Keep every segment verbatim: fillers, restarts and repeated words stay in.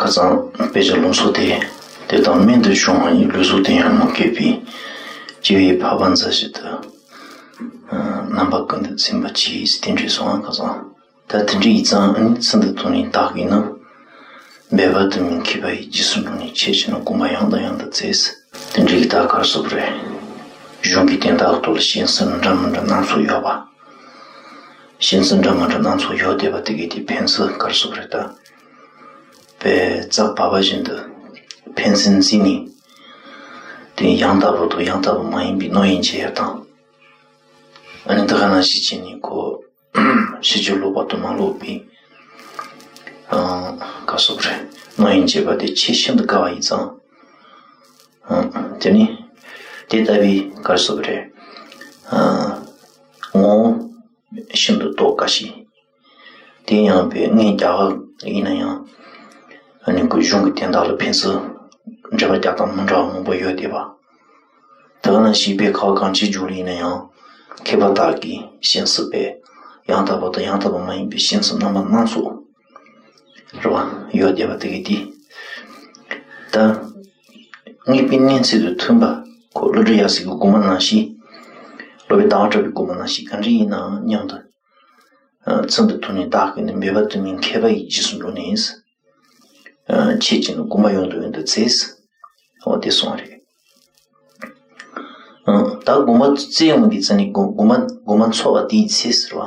ཁ་སང་དཔེ་ཆ་ལུང་སོགས་དེ་དེ་དང་སྨིན་དུ་བྱུང་བ་ཡི་ལུས་སྲོག་དེ་ཡང་མ་སྐྱེས་པའི་སྤྱི་བོའི་འཕགས་པ་མཛའ་བཤེས་དུ་རྣམ་པ་ཀུན་ཏུ་ཚིམ་པ་གྱིས་དེ་འདྲའི་སོང་ཁ་སང་། ད་དེ་འདྲའི་ཡིག་ཚང་ཨ་ནི་ཚུན་དུ་ཐུག་ནས་བདག་གིས་ནི་འབད་པ་དུ་མི་མཁས་པ་ཡི་རྗེས་སུ་འགྲོ་ནས་ཆེད་ཅིག་ནི་དགོངས་པ་ཡང་དང་ཡང་དུ་བཙལ། དེ་འདྲའི་ད་གར་སོགས་རེད། གཞུང་གི་དོན་དག་ཏུ་ལ་ཞེན་ས་འདྲ་མི་འདྲ་སྣ་ཚོགས་ཡོད་པ། ཞེན་ས་འདྲ་མི་འདྲ་སྣ་ཚོགས་ཡོད་བསྡད་པ་དེ་གའི་དེ་ཕན་ཚུན་གར་སོགས་རེད་ད། པའི་རྩ་བ་བ་བཞིན་དུ་ཕན་ཚུན་འཛིན་ནས། དེ་ཡང་དག་པོ་དང་ཡང་དག་པོ་མ་ཡིན་པའི་རྣམ་གཡེང་བྱེད་ཡ་དང་། ཨ་ནི་འདི་ག་ནང་བཞིན་བྱས་ནས་ཁོ། ཕྱི་ཕྱིར་ལོག་པ་དང་མ་ལོག་པའི། ཨ། ག་སོགས་རེད། རྣམ་གཡེང་བྱེད་པ་དེ་ཆེས་ཤིན་ཏུ་དཀའ་བ་ཡིན་ཙང་། ཨ། དེ་ནི། དེ་ལྟ་བུའི་ག་སོགས་རེད། ཨ། ངོ་བོ་ཤིན་ཏུ་རྟོགས་དཀའ་ཞིང་། དེ་ཡང་པའི་ངའི་རྒྱ་གར་ཡིན་ན་ཡང་། ཨ་ནི་ཁོ་གཞུང་གི་དོན་དག་ལ་ཕན་ཚུན་འགྲེལ་པ་རྒྱག་སྟངས་མི་འདྲ་བ་མང་པོ་ཡོད་བསྡད་པ། དེ་ག་ནང་བཞིན་པའི་ཁ་བ་གངས་ཅན་ལྗོངས་ལ་ཡིན་ན་ཡང་མཁས་པ་དག་གིས་ཞེན་སྲིད་པས་ཡང་དག་པ་དང་ཡང་དག་པ་མ་ཡིན་པའི་ཞེན་སྲིད་རྣམ་པ་སྣ་ཚོགས་རེད་བ་ཡོད་བསྡད་པ་དེ་གི་དེ། ད་ངེས་པའི་གནས་ཚུལ་དུ་མཐུན་པ་ཁོ་ཀླུ་སྒྲུབ་ཡབ་སྲས་ཀྱི་དགོངས་པ་ནང་བཞིན། སློབ་དཔོན་ཟླ་བ་གྲགས་པའི་དགོངས་པ་ནང་བཞིན་ག་འདྲ་ཡིན་ནའང་མཉམ་དུ། ཚུན་དུ་ཐུག་ནས་བདག་གིས་ནི་འབད་པ་དུ་མའི་མཁས་པ་ཡི་རྗེས་སུ་འགྲོ་ནས། ཆེད་ཅིག་ནི་དགོངས་པ་ཡང་དང་ཡང་དུ་བཙལ། འོ་དེ་སོང་རེད། ད་དགོངས་པ་བཙལ་ཡོང་དུས་ཙ་ནི་དགོངས་པ་དགོངས་པ་འཚོལ་བ་དེའི་ཚེ་ཟེར་བ།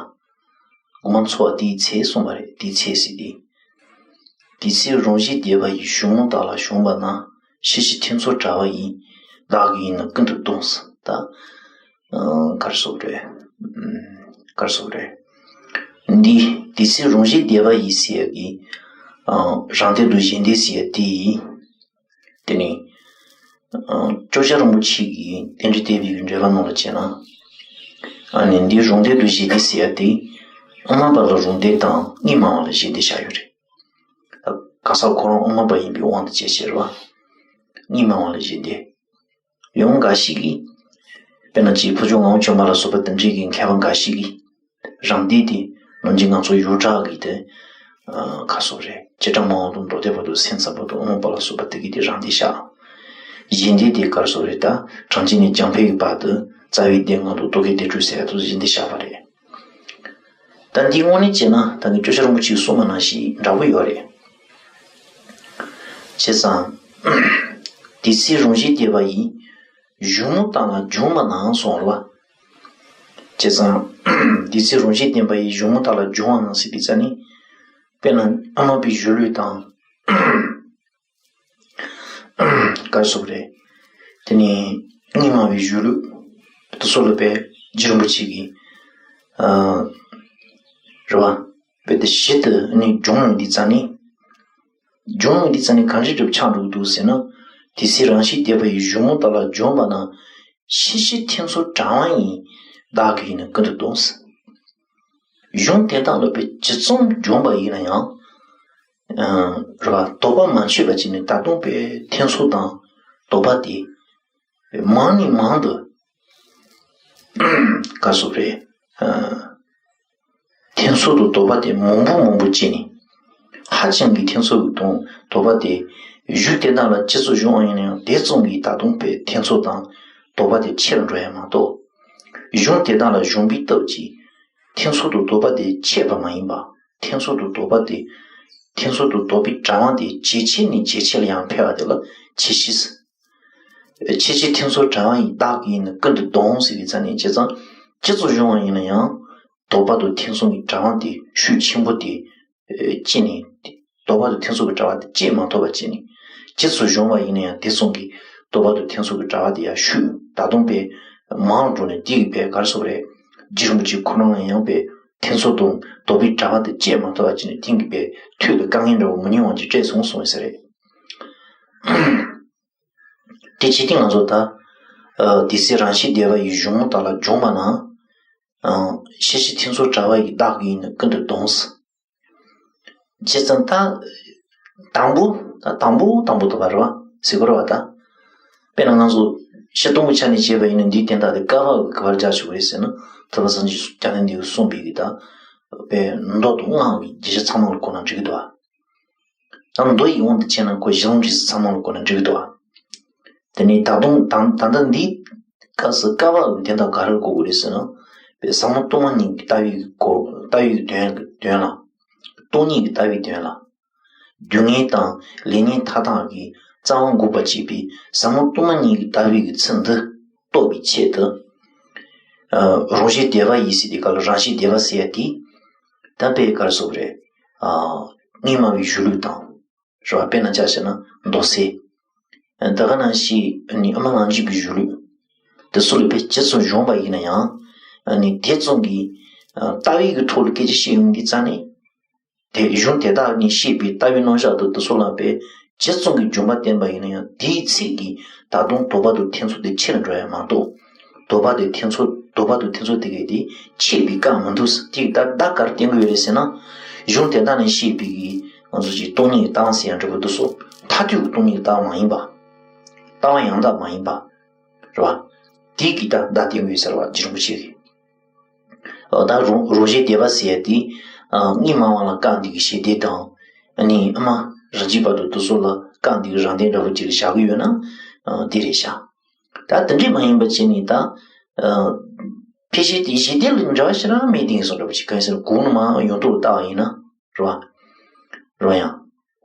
དགོངས་པ་འཚོལ་བ་དེའི་ཚེ་གསུངས་པ་རེད་དེའི་ཚེ་ཟེར་ཏེ། དེ་ཚེ་རང་བཞིན་བདེ་བ་ཡི་གཞུང་དག་ལ་ཞོན་པ་ན་ཤེས་བྱའི་ཐེ་ཚོམ་བྲལ་བ་ཡིས་བདག་གི་ཡིད་ནི་ཀུན་ཏུ་ལྡང་ཟེར་ད། གར་སོགས་རེད། གར་སོགས་རེད། འདི་དེ་ཚེ་རང་བཞིན་བདེ་བ་ཡི་ཟེར་ཡ་གི་རང་སྡེ་དང་གཞན་སྡེ་ཟེར་ཡ་དེ་ཡིན། དེ་ནི་ཨ། སྐྱོབ་བྱ་རིན་པོ་ཆེ་གིས་རྟེན་འབྲེལ་བསྟན་པའི་འགྲེལ་པ་ནང་ལ་བྱས་ན། ཨ་ནི་འདི་རང་སྡེ་དང་གཞན་སྡེ་ཟེར་ཡ་དེ་དབུ་མ་པ་ལ་རང་སྡེ་དང་གཉིས་སྨྲ་བ་ལ་གཞན་སྡེ་བཞག་ཡོད་རེད། ག་ས་ཁོ་རང་དབུ་མ་པ་ཡིན་པའི་དབང་དུ་བྱས་བྱས་རེད་བ། གཉིས་སྨྲ་བ་ལ་གཞན་སྡེ། ཡང་འགའ་ཞིག་གིས། དཔེར་ན་ཅིག་ཕུར་ལྕོག་ངག་དབང་བྱོན་པ་ལ་སོགས་པ་དེ་འདྲའི་གི་མཁས་པ་འགའ་ཞིག་གིས། རང་སྡེ་དེ་ནང་བཞིན་ང་ཚོ་ཡོངས་གྲགས་ཀྱི་དེ། ཁ་སོགས་རེད་བྱེ་བྲག་སྨྲ་བ་དང་མདོ་སྡེ་པ་དང་སེམས་ཙམ་པ་དང་དབུ་མ་པ་ལ་སོགས་པ་དེ་གི་དེ་རང་སྡེ་བཞག་གཞན་སྡེ་དེ་གར་སོགས་རེད་ད་གྲངས་ཅན་ནས་འཇམ་དཔལ་གྱི་བར་དུ་རྩ་བའི་སྡེ་ལྔ་དང་རྟོག་གེའི་སྡེ་དྲུག་ཟེར་ཡ་དང་གཞན་སྡེ་བཞག་པ་རེད། ད་འདི་དངོས་གནས་བྱས་ན་ད་གི་སྐྱོབ་བྱ་རིན་པོ་ཆེས་གསུངས་པ་ནང་བཞིན་འདྲ་པོ་ཡོད་རེད། བྱས་ཙང་། དེ་ཚེ་རང་བཞིན་བདེ་བ་ཡི། གཞུང་དག་ལ་སྦྱོང་བ་ནང་གསུངས་རེད་བ། བྱས་ཙང་། དེ་ཚེ་རང་བཞིན་བདེ་བ་ཡི་གཞུང་དག་ལ་སྦྱོང་བ་ནང་ཟེར་དུས་ཙ་ནི། དཔེར་ན་ཨ་མ་པའི་གཞུང་ལུགས་དང་། ག་རེ་ཟེར་དགོས་རེད། དེ་ནི་གཉིས་སྨྲ་བའི་གཞུང་ལུགས། དེ་ཚོ་ལ་དཔེ་རྗེ་རིན་པོ་ཆེ་གིས། ཨ། རེད་བ། དཔེ་དེ་ཞིབ་ཏུ་ནི་སྦྱོང་ཡོང་དུས་ཙ་ནི། སྦྱོང་ཡོང་དུས་ཙ་ནི་གང་འདྲ་ཆགས་འགྲོ་གི་འདུག་ཟེར་ན། དེ་ཚེ་རང་བཞིན་བདེ་བ་ཡི་གཞུང་དག་ལ་སྦྱོང་བ་ན། ཤེས་བྱའི་ཐེ་ཚོམ་བྲལ་བ་ཡིས་བདག་གི་ཡིད་ནི་ཀུན་ཏུ་ལྡང་ཟེར། གཞུང་དེ་དག་ལ་དཔེ་ཇི་ཙམ་སྦྱོང་བ་ཡིན་ན་ཡང་། ཨ། རེད་བ་དོགས་པ་མ་ཆོད་པ་བྱས་ནས་ད་དུང་དཔེ་ཐེ་ཚོམ་དང་དོགས་པ་དེ། མང་ནས་མང་དུ། ག་རེ་ཟེར་དགོས་རེད། ཨ། ཐེ་ཚོམ་དང་དོགས་པ་དེ་མང་པོ་མང་པོ་སྐྱེས་ནས། ཧ་ཅང་གི་ཐེ་ཚོམ་དང་དོགས་པ་དེ་གཞུང་དེ་དག་ལ་ཇི་ཙམ་སྦྱོང་བ་ཡིན་ན་ཡང་དེ་ཙམ་གྱིས་ད་དུང་དཔེ་ཐེ་ཚོམ་དང་དོགས་པ་དེ་ཆེ་རུ་འགྲོ་ཡ་མ་གཏོགས། གཞུང་དེ་དག་ལ་སྦྱོང་བའི་སྟབས་ཀྱིས་ཐེ་ཚོམ་དང་དོགས་པ་དེ་ཆད་པ་མ་ཡིན་པ། ཐེ་ཚོམ་དང་དོགས་པ་དེ། ཐེ་ཚོམ་དང་དོགས་པའི་དྲ་བ་དེ་ཇེ་ཆེ་ནས་ཇེ་ཆེ་ལ་ཡང་འཕེལ་བ་དེ་ལ་ཆེས་ཤེས། ཤེས་བྱའི་ཐེ་ཚོམ་བྲལ་བ་ཡིས་བདག་གི་ཡིད་ནི་ཀུན་ཏུ་ལྡང་ཟེར་བའི་ཙ་ནས་བྱས་ཙང་། ཇི་ཙམ་སྦྱོང་བ་ཡིན་ན་ཡང་། དོགས་པ་དང་ཐེ་ཚོམ་གྱི་དྲ་བ་དེ་ཤུགས་ཆེན་པོ་དེ། སྐྱེས་ནས། དོགས་པ་དང་ཐེ་ཚོམ་གྱི་དྲ་བ་དེ་བཅད་མ་ཐུབ་པ་བྱས་ནས། ཇི་ཙམ་སྦྱོང་བ་ཡིན་ན་ཡང་དེ་ཙམ་གྱིས་དོགས་པ་དང་ཐེ་ཚོམ་གྱི་དྲ་བ་དེ་ཡང་ཤུགས་ད་དུང་དཔེ་མང་རུ་འགྲོ་ནས་དེ་གི་དཔེ་ག་རེ་ཟེར་དགོས་རེད། རྗེ་རིན་པོ་ཆེ་ཁོ་རང་ལ་ཡང་དཔེ་ཐེ་ཚོམ་དང་དོགས་པའི་དྲ་བ་དེ་བཅད་མ་ཐུབ་པ་བྱས་ནས་དེང་གི་དཔེ་ཐོད་དུ་དཀའ་ངལ་འདྲ་བོ་མི་ཉུང་བ་ཅིག་སྤྲད་སོང་གསུངས་པ་ཟེར་རེད། དེ་བྱས་ཏེ་ང་ཚོ་ད། ཨ། དེ་ཚེ་རང་བཞིན་བདེ་བ་ཡི་གཞུང་དག་ལ་སྦྱོང་བ་ན། ཨ། ཤེས་བྱའི་ཐེ་ཚོམ་བྲལ་བ་ཡིས་བདག་གི་ཡིད་ནི་ཀུན་ཏུ་ལྡང་ཟེར། བྱས་ཙང་ད། དང་པོ། ད་དང་པོ་དང་པོ་དུ་བ་རེད་བ། ཟེར་དགོས་རེད་བ་ད། དཔེར་ན་ང་ཚོ་ཤེས་རྟོགས་ཀྱི་ཆ་ནས་བྱས་པ་ཡིན་ན་འདིའི་དོན་དག་དེ་བསྐལ་པ་གི་ག་པར་བྱ་ཆོག་གི་རེད་ཟེར་ན། ཐུབ་པ་སངས་རྒྱས་སུ་སྐྱབས་མགོན་འདི་གསུངས་པའི་གི་ད། དཔེ་མདོ་དང་སྔགས་ཀྱི་རྒྱས་བཤད་ཚང་མ་ལ་གོ་ན་འགྲིག་གི་འདུག་བ། ད་མདོ་ཡི་དབང་དུ་བྱས་ན་ཁོ་གཞི་ལམ་འབྲས་གསུམ་ཚང་མ་ལ་གོ་ན་འགྲིག་གི་འདུག་བ། དེ་ནས་ད་དུང་ད་ད་ལྟ་འདིའི་སྐབས་སུ་བསྐལ་པ་གི་དོན་དག་ག་རེ་གོ་དགོས་རེད་ཟེར་ན། པའི་ཟབ་མོ་སྟོང་པ་ཉིད་ཀྱི་ལྟ་བའི་གོ་ལྟ་བའི་དོན་དོན་ལ། སྟོང་ཉིད་ཀྱི་ལྟ་བའི་དོན་ལ། སྡུག་བསྔལ་དང་ལས་ཉོན་མཐའ་དག་གི་རྩ་བ་འགུགས་པར་བྱེད་པའི་ཟབ་མོ་སྟོང་པ་ཉིད་ཀྱི་ལྟ་བའི་གི་ཚུལ་འདི་རྟོགས་པའི་ཆེད་དུ། ཨ་རང་བཞིན་བདེ་བ་ཡིས་ཟེར་དེ་ག་ལ་རང་བཞིན་བདེ་བ་ཟེར་ཡ་དེ། ད་དཔེ་ག་རེ་ཟེར་དགོས་རེད། ཨ་དངོས་སྨྲ་བའི་གཞུང་ལུགས་དང་། རེད་བ། དཔེར་ན་ཆ་བཞག་ན་མདོ་གསལ། ད་ག་ནང་བཞིན་ཨ་ནི་ཨ་མ་ལང་ཇི་གི་གཞུང་ལུགས། དེ་ཚོ་ལ་དཔེ་ཇི་ཙམ་སྦྱངས་པ་ཡིན་ན་ཡང་། ཨ་ནི་དེ་ཙམ་གྱིས་ཨ་ལྟ་བའི་གི་ཐོག་ལ་སྐད་ཆ་བཤད་ཡོང་དུས་ཙང་ནས། དེ་གཞུང་དེ་དག་ནས་བཤད་པའི་ལྟ་བའི་རྣམ་གཞག་དང་དེ་ཚོ་ལ་དཔེ་ཇི་ཙམ་གྱིས་སྦྱངས་པ་བསྟན་པ་ཡིན་ན་ཡང་དེའི་ཚིག་གིས་ད་དུང་དོགས་པ་དང་ཐེ་ཚོམ་དེ་ཆེ་རུ་འགྲོ་ཡ་མ་གཏོགས། དོགས་པ་དང་ཐེ་ཚོམ་དོགས་པ་དང་ཐེ་ཚོམ་དེ་གས་དེ་ཆད་པའི་སྐབས་མི་འདུག་ཟེར། དེ་ད་ད་ག་རེ་བསྟན་གྱི་ཡོད་རེད་ཟེར་ན། གཞུང་དེ་དག་ནས་བཤད་པའི་གི་ང་ཚོ་ཅིག་སྟོང་ཉིད་ཀྱི་ལྟ་བ་ཟེར་ཡ་འདྲ་པོ་འདུག་སོ། མཐར་ཐུག་གི་སྟོང་ཉིད་ཀྱི་ལྟ་བ་མ་ཡིན་པ། ལྟ་བ་ཡང་དག་མ་ཡིན་པ། རེད་བ། དེ་གི་ད་ད་བསྟན་གྱི་ཡོད་ཟེར་བ་རྗེ་རིན་པོ་ཆེ་གིས། ད་རང་རང་བཞིན་བདེ་བ་ཟེར་ཡ་དེ། ཨ་དངོས་སྨྲ་བ་ལ་སྐབས་འདི་གི་ཞི་བདེ་དང་། ཨ་ནི་ཨ་མ་རང་རྒྱུད་པ་དང་དེ་ཚོ་ལ་སྐབས་འདི་གི་རང་བདེ་འདྲ་པོ་ཅིག་བཞག་གི་ཡོད་ན། ཨ་དེ་རེད་ཤག། ད་དེ་འདྲས་མ་ཡིན་པ་བྱས་ནས་ད། ཨ་ཕལ་ཆེར་དེ་ཞི་བདེ་ལ་འབྲེལ་བ་ཞེ་དྲག་མེད་དེ་སོང་འདྲ་པོ་ཅིག་གང་ཡིན་ཟེར་ན་གོང་ནས་མར་ཡང་ཡོངས་གྲུབ་ལ་བལྟ་བ་ཡིན་ན། རེད་བ། རེད་ཡང་།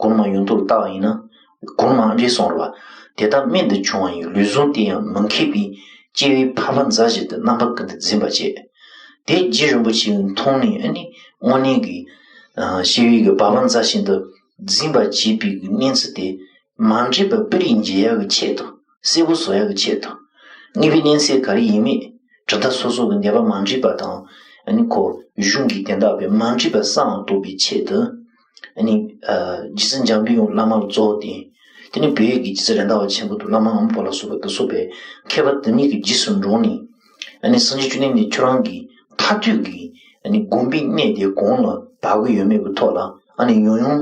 གོང་མ་ཡོངས་གྲུབ་ལ་བལྟ་བ་ཡིན་ན། གོང་མ་འདྲེས་སོང་རེད་བ། དེ་དག་རྨད་དུ་བྱུང་བ་ཡིན་ལུས་ཟུངས་དེ་ཡང་མི་མཁས་པའི་སྐྱེ་བོའི་འཕགས་པ་མཛའ་བཤེས་དེ་རྣམ་པ་ཀུན་ཏུ་འཛིན་པར་བྱེད། དེ་རྗེ་རིན་པོ་ཆེས་མཐོང་ནས་ཨ་ནི་དངོས་གནས་ཀྱི་ཨ་སྐྱེ་བོའི་གི་འཕགས་པ་མཛའ་བཤེས་དེ་འཛིན་པར་བྱེད་པའི་གི་གནས་ཚུལ་དེ་མ་འདྲེས་པ་སྤུ་རིས་འབྱེད་ཡག་གི་ཆེད་དུ་གསལ་པོ་བཟོ་ཡག་གི་ཆེད་དུ་དངོས་པོའི་གནས་ཚད་ག་རེ་ཡིན་མིན། གྲུབ་མཐའ་སོ་སོ་གི་འདོད་པ་མ་འདྲེས་པ་དང་། ཨ་ནི་ཁོ་གཞུང་གི་དོན་དག་པའི་མ་འདྲེས་པ་གསལ་བར་རྟོགས་པའི་ཆེད་དུ། ཨ་ནི་ཨ་རྗེ་བཙུན་འཇམ་པའི་དབྱངས་བླ་མ་ལ་གཙོ་བོ་བསྟེན། དེ་ནས་བོད་ཀྱི་རྗེ་བཙུན་རེད་མདའ་བ་ཆེན་པོ་དང་བླ་མ་དབང་པོ་པ་ལ་སོགས་པ་དེ་ཚོ་པའི་མཁས་པ་དེ་གཉིས་ཀྱི་རྗེས་སུ་འབྲངས་ནས། ཨ་ནི་སངས་རྒྱས་བཅོམ་ལྡན་འདས་ཁྱོད་རང་གི་མཐར་ཐུག་གི་ཨ་ནི་དགོངས་པའི་གནད་དེ་གང་ལ་བབ་ཀྱི་ཡོད་མེད་ཀྱི་ཐོག་ལ་ཨ་ནི་ཡང་ཡང་ཨ།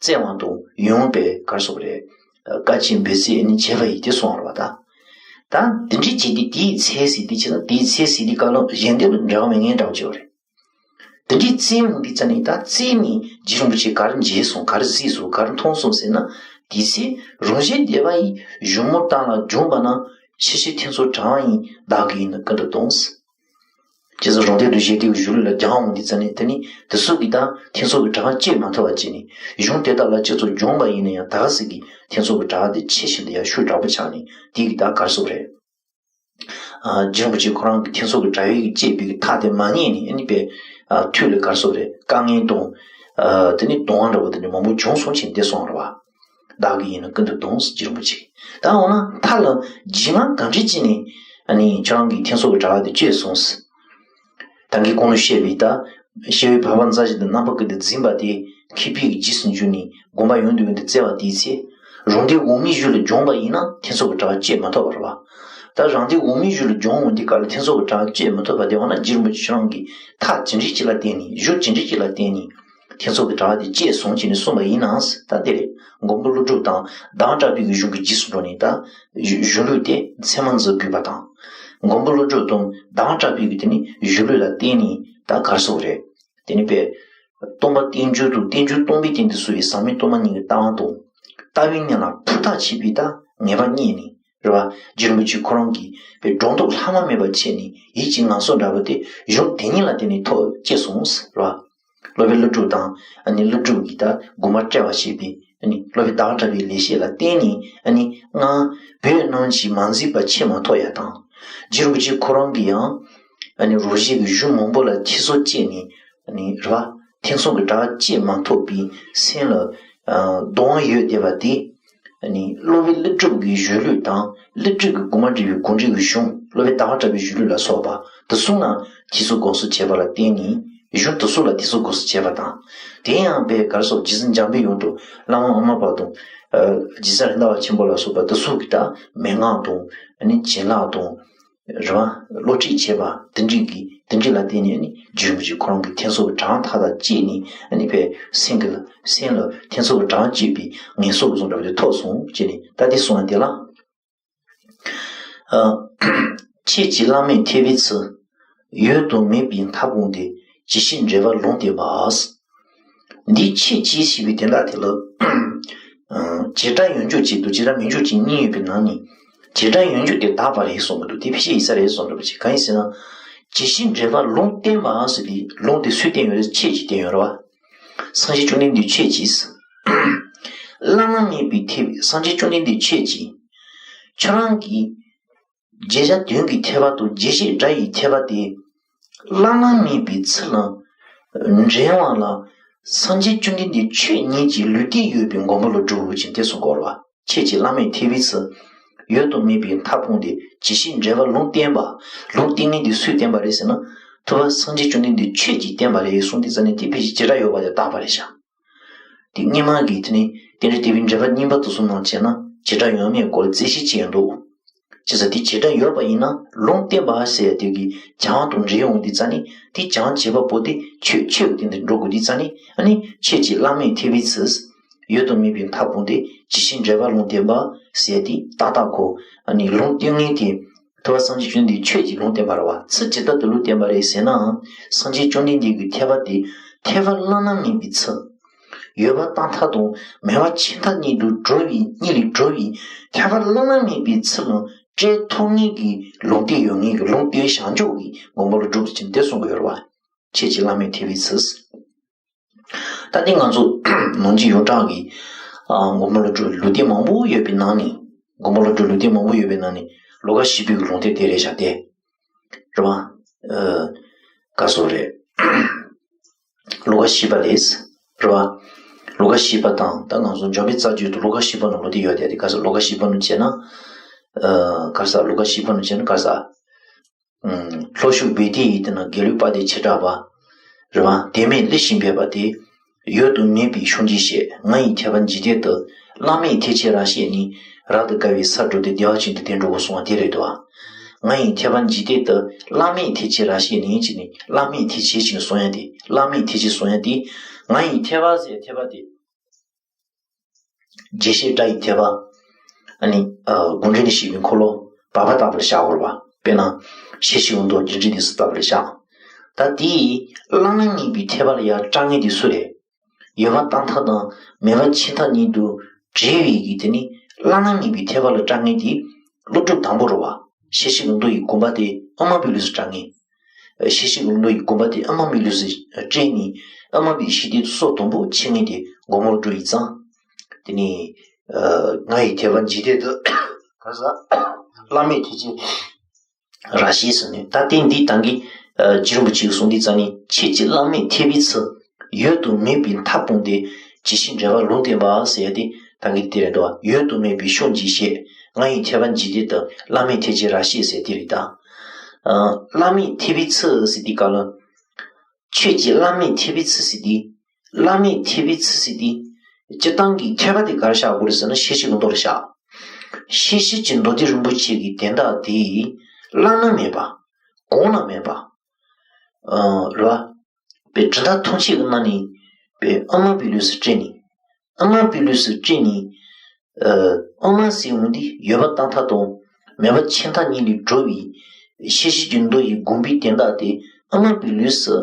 བཙལ་བ་དང་ཡང་པའི་གར་སོགས་རེད། བཀའ་ཆེན་འབོད་ཚིག་ནི་བྱས་པ་ཡིན་ཏེ་གསུངས་པ་རེད་པ། ད་ད་དེ་འདྲའི་བྱས་ཏེ་དེའི་ཚེ་ཟེར་དེ་བྱས་ན་དེའི་ཚེ་ཟེར་དེ་བཀའ་སློབ་གཞན་དོན་ལ་འབྲེལ་བ་མེད་མཁན་འདྲ་བོ་ཅིག་ཡོད་རེད། དེ་འདྲའི་བཙལ་ཡོང་དུས་ཙ་ནས་ད་བཙལ་ནས་རྗེ་རིན་པོ་ཆེ་ག་རེ་མཇལ་སོང་ག་རེ་གཟིགས་སོང་ག་རེ་མཐོང་སོང་ཟེར་ན། དེའི་ཚེ་རང་བཞིན་བདེ་བ་ཡིས་གཞུང་མོ་བཏང་ལ་སྦྱངས་པ་ན་ཕྱི་ཕྱིར་ཐེ་ཚོམ་དྲག་པ་ཡིན་བདག་གིས་ཡིན་ན་ཀུན་ཏུ་སྟོན། ཇི་ཙམ་རང་སྟེང་དུ་ཞེ་བདེའི་གཞུང་ལུགས་ལ་སྦྱང་འོང་དུས་ཙ་ནས་དེ་ནི་དེ་སོགས་ཀྱི་དང་ཐེ་ཚོམ་གྱི་དྲག་སྐྱེ་མ་ཐུབ་པ་བྱས་ནས་གཞུང་དེ་དག་ལ་སྤྱི་ཚོགས་སྦྱོང་བ་ཡིན་ན་ཡང་ད་ག་ཟིག་གི་ཐེ་ཚོམ་གྱི་དྲག་དེ་ཆེ་ཞིང་དུ་ཡང་ཤུགས་དྲག་པོ་ཆགས་ནས་དེ་གི་དང་གར་སོགས་རེད། རྗེ་རིན་པོ་ཆེ་ཁོ་རང་གི་ཐེ་ཚོམ་གྱི་དྲག་ཡོད་ཀྱི་སྐྱེས་པའི་གི་ཐག་དེ་མ་ཉེས་ནས་ཨ་ནི་པའི་ཐུགས་ལ་གར་སོགས་རེད་དཀའ་ངལ་དང་། དེ་ནི་གདོང་བ་འདྲ་བོ་དེ་འདྲ་མང་པོ་བྱུང་སོང་ཕྱིན་བསྡད་སོང་རེད་བ། བདག་གིས་ཡིན་ན་ཀུན་ཏུ་སྟོན་ཟེར་རྗེ་རིན་པོ་ཆེ། ད་འོ་ན་མཐའ་ལ་རྗེས་མ་གང་འདྲ་ཅིག་ནས་ཨ་ནི་ཁྱོད་རང་གི་ཐེ་ཚོམ་གྱི་དྲག་དེ་བཅད་སོང་ཟེར། ད་གིན་གོང་ལ་བཤད་པའི་ད་སྐྱེ་བོའི་འཕགས་པ་མཛའ་བཤེས་དང་རྣམ་པ་ཀུན་ཏུ་འཛིན་པ་དེ་མཁས་པའི་རྗེས་སུ་འཇུག་ནས་དགོངས་པ་ཡོངས་དུ་ཡོངས་དུ་བཙལ་བ་དེའི་ཚེ། རང་སྟེང་འོག་མིན་གཞུང་ལུགས་སྦྱངས་པ་ཡིན་ན་ཐེ་ཚོམ་གྱི་དྲག་བཅད་མ་ཐུབ་པ་རེད་བ། ད་རང་སྟེང་འོག་མིན་གཞུང་ལུགས་སྦྱངས་འོང་དུས་སྐབས་ལ་ཐེ་ཚོམ་གྱི་དྲག་བཅད་མ་ཐུབ་པ་དེ་འོ་ན་རྗེ་རིན་པོ་ཆེ་ཁྱོད་རང་གིས་ཐག་ཇི་འདྲ་ཅིག་ལ་བརྟེན་ནས་གཞུང་ཇི་འདྲ་ཅིག་ལ་བརྟེན་ནས། ཐེ་ཚོམ་གྱི་དྲག་དེ་བཅད་སོང་བྱས་ནས་གསུངས་པ་ཡིན་ནའང་ད་དེ་རེད། མགོན་པོ་ཀླུ་སྒྲུབ་དང་གདམས་ངག་གྲགས་པའི་གི་གཞུང་གི་རྗེས་སུ་འགྲོ་ནས་ད་གཞུང་ལུགས་དེ་ཚད་མར་འཛིན་དགོས་པ་དང་། མགོན་པོ་ཀླུ་སྒྲུབ་དང་གདམས་ངག་གྲགས་པའི་གི་དེ་ནི་གཞུང་ལུགས་ལ་བརྟེན་ནས་ད་གར་སོགས་རེད། དེ་ནི་པས་སྟོང་པ་རྟེན་འབྱུང་དང་རྟེན་འབྱུང་སྟོང་པའི་སྟེང་དུ་གསལ་བའི་ཟབ་མོའི་སྟོང་པ་ཉིད་ཀྱི་ལྟ་བ་དང་། ལྟ་བའི་གནས་ལ་ཕུ་ཐག་ཆོད་པའི་ད་ངེས་པ་རྙེད་ནས་རེད་བ། རྗེ་རིན་པོ་ཆེ་ཁོ་རང་གིས་པའི་སྒྲོ་འདོགས་ལྷག་མ་མེད་པར་ཕྱེ་ནས་ཡིད་ཀྱི་ངང་སོ་འདྲ་བོ་དེ་གཞུང་དེ་ཉིད་ལ་བརྟེན་ནས་ཐོག་སྐྱེས་སོང་རེད་བ། སློབ་དཔོན་ཀླུ་སྒྲུབ་དང་ཨ་ནི་ཀླུ་སྒྲུབ་ཀྱིས་ད་དགོངས་པ་བཀྲལ་བར་བྱེད་པའི་ཨ་ནི་སློབ་དཔོན་ཟླ་བ་གྲགས་པའི་ལེགས་བཤད་ལ་བརྟེན་ནས་ཨ་ནི་སྔར་བོད་རྣམས་ཀྱིས་མ་མཛད་པ་ཕྱིར་མ་ཐོགས་ཡ་དང་། རྗེ་རིན་པོ་ཆེ་ཁོ་རང་གིས་ཡང་ཨ་ནི་རང་བཞིན་གྱི་གཞུང་མང་པོ་ལ་ཐེ་ཚོམ་སྐྱེས་ནས་ཨ་ནི་རེད་བ། ཐེ་ཚོམ་གྱི་དྲག་སྐྱེ་མ་ཐུབ་པའི་སེམས་ལ་ཨ་གདོང་ཡོད་བསྡད་པ་དེ། ཨ་ནི་སློབ་དཔོན་ཀླུ་སྒྲུབ་ཀྱི་གཞུང་ལུགས་དང་ཀླུ་སྒྲུབ་ཀྱི་དགོངས་པ་འགྲེལ་བའི་དགོངས་འགྲེལ་གྱི་གཞུང་སློབ་དཔོན་ཟླ་བ་གྲགས་པའི་གཞུང་ལུགས་ལ་སོགས་པ་དེ་གསུམ་ལ་ཐེ་ཚོམ་དགོངས་སུ་བྱས་པ་ལ་བརྟེན་ནས་གཞུང་དེ་ཚོ་ལ་ཐེ་ཚོམ་དགོངས་སུ་བྱས་པ་དང་། དེ་ཡང་པའི་གར་སོགས་རྗེ་བཙུན་འཇམ་པའི་དབྱངས་དང་བླ་མ་ཨ་མ་པ་དང་། རྗེ་བཙུན་རེད་མདའ་བ་ཆེན་པོ་ལ་སོགས་པ་དེ་ཚོ་གི་ད་མན་ངག་དང་ཨ་ནི་བྱིན་རླབས་དང་། རེད་བ། བློ་ཁྲིད་བྱས་པ་དེ་འདྲའི་གི་དེ་འདྲའི་ལ་བརྟེན་ནས་ཨ་ནི་རྗེ་རིན་པོ་ཆེ་ཁོ་རང་གི་ཐེ་ཚོམ་གྱི་གྲངས་མཐའ་དག་བཅད་ནས་ཨ་ནི་ཕའི་སེམས་ཀྱི་ལ་སེམས་ལ་ཐེ་ཚོམ་གྱི་གྲངས་བཅད་པའི་ངན་སོང་གི་བཟོ་འདྲ་བ་དེ་ཐོབ་སོང་བྱས་ནས་ད་དེ་གསུངས་ཡ་དེ་ལ། ཨ། ཁྱེད་ཀྱི་བླ་མས་ཐེག་པའི་ཚུལ། ཡོད་དང་མེད་པའི་མཐའ་སྤངས་ཏེ། ཇི་ཕྱིར་འབྲེལ་བར་ལུང་བསྟན་པ། འདི་ཁྱེད་ཀྱིས་ཞེས་པའི་དོན་དག་དེ་ལ། བྱེ་བྲག་ཡོད་འཇོག་ཅིག་འདུག་བྱེ་བྲག་མེད་འཇོག་ཅིག་གཉིས་ཡོད་པའི་ནང་ནས། བྱེ་བྲག་ཡོད་འཇོག་དེ་དག་པ་རེད་གསུངས་པ་འདུག་དེ་ཕལ་ཆེར་ཡིན་ས་རེད་གསུངས་འདུག་པ་ཅིག་གང་ཡིན་ཟེར་ན། ཇི་ཞིག་འབྲེལ་པ་ལུང་བསྟན་པ་ཟེར་དུས་ལུང་དེ་སུས་བསྟན་ཡོད་རེད། ཁྱེད་ཀྱིས་བསྟན་ཡོད་རེད་བ། སངས་རྒྱས་བཅོམ་ལྡན་འདས་ཁྱེད་ཀྱིས། བླ་ན་མེད་པའི་ཐེག་པའི་སངས་རྒྱས་བཅོམ་ལྡན་འདས་ཁྱེད་ཀྱིས། ཁྱོད་རང་གིས། བརྗོད་བྱ་དོན་གྱི་ཐེག་པ་དང་རྗེས་ཤེས་སྒྲ་ཡི་ཐེག་པ་དེ། བླ་ན་མེད་པའི་ཚུལ་ལ་འདྲེན་པ་ལ། སངས་རྒྱས་བཅོམ་ལྡན་འདས་ཁྱེད་ཉིད་ཀྱི་ལུས་རྟེན་ཡོད་པའི་མགོན་པོ་ལ་སྒྲུབ་ཅིང་དེ་གསུངས་པ་རེད་བ། ཁྱེད་ཀྱིས་བླ་མེད་ཐེག་པའི་ཚུལ། ཡོད་དང་མེད་པའི་མཐའ་སྤངས་ཏེ་ཇི་ཞིག་འབྲེལ་པ་ལུང་བསྟན་པ། ལུང་བསྟན་མཁན་དེ་སུས་བསྟན་པ་རེད་ཟེར་ན། ཐུབ་པ་སངས་རྒྱས་བཅོམ་ལྡན་འདས་ཁྱེད་ཀྱིས་བསྟན་པ་རེད་གསུངས་དེ་ཙ་ནས་དེ་ཕལ་ཆེར་བྱེ་བྲག་ཡོད་པ་དེ་དག་པ་རེད་ཤག་དེ་སྔོན་མ་གི་དེ་ནི་རྟེན་འབྲེལ་དེ་བའི་འགྲེལ་པ་རྙིང་པ་དེ་ཚོ་ནང་བྱས་ན་བྱེ་བྲག་ཡོད་མེད་སྐོར་རྩད་ཞིབ་བྱས་འདུག་བྱས་ཙང་དེ་བྱེ་བྲག་ཡོད་པ་ཡིན་ན་ལུང་བསྟན་པ་ཟེར་ཡ་དེ་གི་བྱ་བ་དང་འབྲེལ་ཡོང་དུས་ཙ་ནི་དེ་བྱ་བ་བྱེད་པ་པོ་དེ་ཆོས་ཆོས་ཀྱི་སྟེང་དུ་འགྲོ་དགོས་དུས་ཙ་ནི་ཨ་ནི་ཁྱེད་ཀྱིས་བླ་མེད་ཐེག་པའི་ཚུལ། ཡོད་དང་མེད་པའི་མཐའ་སྤངས་ཏེ་ཇི་ཞིག་འབྲེལ་པ་ལུང་བསྟན་པ་ཟེར་ཡ་དེ་ཏག་ཏག་གོ་ཨ་ནི་ལུང་བསྟན་མཁན་དེ། ཐུབ་པ་སངས་རྒྱས་བཅོམ་ལྡན་འདས་ཁྱེད་ཀྱིས་ལུང་བསྟན་པ་རེད་བ། ཚུལ་ཇི་ལྟར་དུ་ལུང་བསྟན་པ་རེད་ཟེར་ནའང་སངས་རྒྱས་བཅོམ་ལྡན་འདས་ཀྱི་ཐེག་པ་དེ་ཐེག་པ་བླ་ན་མེད་པའི་ཚུལ། ཡོད་པ་རྟག་མཐའ་དང་མེད་པ་ཆད་མཐའ་གཉིས་དུ་གྲོལ་བའི་གཉིས་ལས་གྲོལ་བའི་ཐེག་པ་བླ་ན་མེད་པའི་ཚུལ་ལ་སྤྲད་ཐུབ་ངེས་ཀྱི་ལུང་བསྟན་ཡོད་ངེས་ཀྱི་ལུང་བསྟན་བྱང་ཆུབ་ཀྱི་མགོན་པོ་ལ་སྒྲུབ་ཅིང་དེ་གསུངས་པ་ཡོད་རེད་བ། ཁྱེད་ཀྱིས་བླ་མེད་ཐེག་པའི་ཚུལ། ད་ནི་ང་ཚོ་ནང་ཆོས་ཡོངས་གྲགས་ཀྱི་ཨ་མགོན་པོ་ཀླུ་སྒྲུབ་ལུང་བསྟན་མང་པོ་ཡོད་པའི་ནང་ནས་མགོན་པོ་ཀླུ་སྒྲུབ་ལུང་བསྟན་མང་པོ་ཡོད་པའི་ནང་ནས་ལོ་ཀ་བཞི་པའི་ལུང་བསྟན་དེ་རེད་བཞག་སྟེ། རེད་བ། ཨ་ག་སོ་རེད། ལོ་ཀ་བཞི་པ་རེད། རེད་བ། ལོ་ཀ་བཞི་པ་དང་ད་ང་ཚོ་འཇམ་དཔལ་རྩ་རྒྱུད་དུ་ལོ་ཀ་བཞི་པ་ནང་ལུང་བསྟན་ཡོད་དེ་དེ་ག་སོ་ལོ་ཀ་བཞི་པ་ནང་བྱས་ན། ཨ་ག་ས་ལོ་ཀ་བཞི་པ་ནང་བྱས་ན་ག་ས། ལྷོ་ཕྱོགས་བེ་ཏའི་ཡུལ་དེ་ན་དགེ་ལུགས་པ་སྡེ་བྱེ་བྲག་པ། རེད་བ། དེ་མིན་ལི་ཤིང་བེ་པ་དེ། ཡོད་དུ་མེད་པའི་ཤོང་ཅི་ཞེས་ང་ཡི་ཐེག་པ་འཇིག་རྟེན་དུ། བླ་མེད་ཐེག་ཆེན་རབ་བཤད་ནས། རབ་ཏུ་དགའ་བའི་སར་འགྲོ་སྟེ། བདེ་བ་ཅན་དུ་གདན་འདྲེན་དགོས་གསུངས་པ་དེ་རེད་དོ། ང་ཡི་ཐེག་པ་འཇིག་རྟེན་དུ། བླ་མེད་ཐེག་ཆེན་རབ་བཤད་ནས་ཅི་ནས་བླ་མེད་ཐེག་ཆེན་ཅི་ནས་གསུང་ཡ་དེ། བླ་མེད་ཐེག་ཆེན་གསུང་ཡ་དེ། ང་ཡི་ཐེག་པ་ཟེར་ཐེག་པ་དེ། རྗེས་ཤེས་སྒྲ་ཡི་ཐེག་པ། ཨ་ནི་ཨ་དགོངས་འགྲེལ་ནས་བཤད་པའི་འཁོར་ལོ་བར་པ་ལྟ་བུར་བཞག་དགོས་པ། དཔེར་ན་ཤེས་བྱའི་ཡོངས་རྫོགས་རྒྱུ་འབྲས་གནས་ཚུལ་ལྟ་བུར་བཞག་ད་དེའི་བླ་ན་མེད་པའི་ཐེག་པ་ལ་ཡང་སྐྲག་ངེས་དེ་སུ་རེད། ཡོད་པ་རྟག་མཐའ་དང་མེད་པ་ཆད་མཐའ་གཉིས་དུ་བྲལ་བའི་གི་དེ་ནི་བླ་ན་མེད་པའི་ཐེག་པ་ལ་སྐྲག་ངེས་དེ་ཀླུ་སྒྲུབ་དང་པོ་རེད་བ། ཤེས་བྱའི་ཡོངས་རྫོགས་ཀྱི་དགོངས་པ་དེ་ཨ་མ་པའི་ལུས་སུ་སྐྲག་ངེས། ཤེས་བྱའི་ཡོངས་རྫོགས་ཀྱི་དགོངས་པ་དེ་ཨ་མ་པའི་ལུས་སུ་སྤྲད་ནས་ཨ་མ་པའི་ཤེས་སྟེང་དུ་སོ་དང་པོ་འཆད་ངེས་དེ་མགོན་པོ་ཀླུ་སྒྲུབ་ཡིན་ཙང་། དེ་ནི་ང་ཡི་ཐེག་པ་འཇིག་རྟེན་དུ། ག་ས། བླ་མེད་ཐེག་ཆེན་རབ་བཤད་ཟེར་ནས་ད་ལྟའི་འདི་ད་གིན་རྗེ་རིན་པོ་ཆེས་གསུངས་འདི་ཙ་ནི་ཁྱེད་ཀྱིས་བླ་མེད་ཐེག་པའི་ཚུལ་ཡོད་དུ་མེད་པའི་མཐའ་སྤུངས་ཏེ་ཇི་ཞིག་འབྲེལ་པ་ལུང་བསྟན་པ་ཟེར་ཡ་དེ་ད་གིན་དེ་རེད་དོ། ཡོད་དུ་མེད་པའི་ཤོང་ཅི་ཞེས་ང་ཡི་ཐེག་པ་འཇིག་རྟེན་དུ་བླ་མེད་ཐེག་ཆེན་རབ་བཤད་ཟེར་དེ་རེད་ད། བླ་མེད་ཐེག་པའི་ཚུལ་ཟེར་དེ་ག་ལ། ཁྱོད་ཀྱིས་བླ་མེད་ཐེག་པའི་ཚུལ་ཟེར་དེ། བླ་མེད་ཐེག་པའི་ཚུལ་ཟེར་དེ། སྤྱིར་བཏང་གི་ཐེག་པ་དེ་ག་རེ་བཞག་དགོས་རེད་ཟེར་ན་ཤེས་བྱའི་ཡོངས་རྫོགས་ལ་བཞག་ཤེས་བྱེད་ཀྱི་མདོ་སྡེ་རིན་པོ་ཆེ་གི་དོན་དག་དེ། བླ་ན་མེད་པ། གོང་ན་མེད་པ། ཨ་རེད་བ། པའི་དྲི་ཟ་ཐམས་ཅད་ཀྱི་ནང་ནས། པའི་ཨ་མ་པའི་ལུས་སུ་སྤྲད་ནས། ཨ་མ་པའི་ལུས་སུ་སྤྲད་ནས། ཨ་ཨ་མ་ཟེར་འོང་དུས་ཡོད་པ་རྟག་མཐའ་དང་། མེད་པ་ཆད་མཐའ་གཉིས་ལས་གྲོལ་བའི། ཤེས་བྱེད་ཀྱི་མདོ་ཡི་དགོངས་པའི་དོན་དག་དེ་ཨ་མ་པའི་ལུས་སུ།